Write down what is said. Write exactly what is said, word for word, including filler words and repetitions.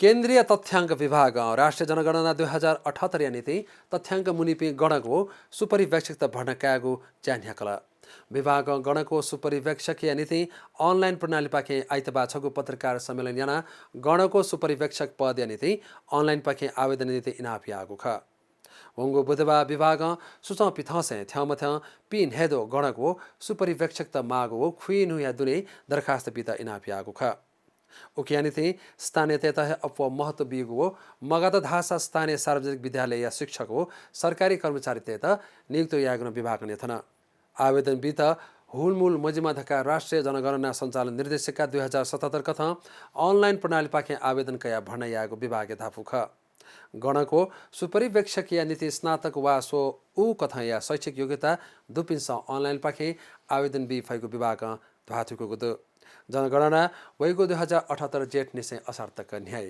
केन्द्रीय तथ्याङ्क विभागं राष्ट्रिय जनगणना दुई हजार अठहत्तरया निंतिं तथ्याङ्क मुनीपिं गणक व सुपरिवेक्षकत भर्ना कायेगु ज्या न्ह्याकल। विभागं गणक व सुपरिवेक्षकया निंतिं अनलाइन प्रणालीपाखें आइतबाः छगू पत्रकार सम्मेलन यानाः गणक व सुपरिवेक्षक पदया निंतिं अनलाइनपाखें आवेदन निंतिं इनाप याःगु खः। वंगु बुधबाः विभागं सूचं पिथंसें थ्यंमथ्यं पीन्हय्द्वः गणक व सुपरिवेक्षकत माःगु व खुइन्हुया दुने दरखास्त बीत इनाप याःगु खः। उकिया निंतिं स्थानीयतय्त हे अप्वः महत्व बीगु व मगात धाःसा स्थानीय सार्वजनिक विद्यालयया शिक्षक व सरकारी कर्मचारीतय्त नियुक्त यायेगु नं विभागं न्ह्यथन। आवेदन बीत हुलमुल मजिमा धकाः राष्ट्रिय जनगणना सञ्चालन निर्देशिका दुई हजार सतहत्तर कथं अनलाइन प्रणालीपाखें आवेदन कयाः भर्ना यायेगु विभागया धापू खः। गणक व सुपरिवेक्षकया निंतिं स्नातक वा स्व उ कथंया शैक्षिक योग्यता दुपिन्सं अनलाइनपाखें आवेदन बी फइगु विभागं ध्वाथुइकूगु दु। जनगणना वइगु दुई हजार अठहत्तर जेठ निसें असार तक न्ह्याइ।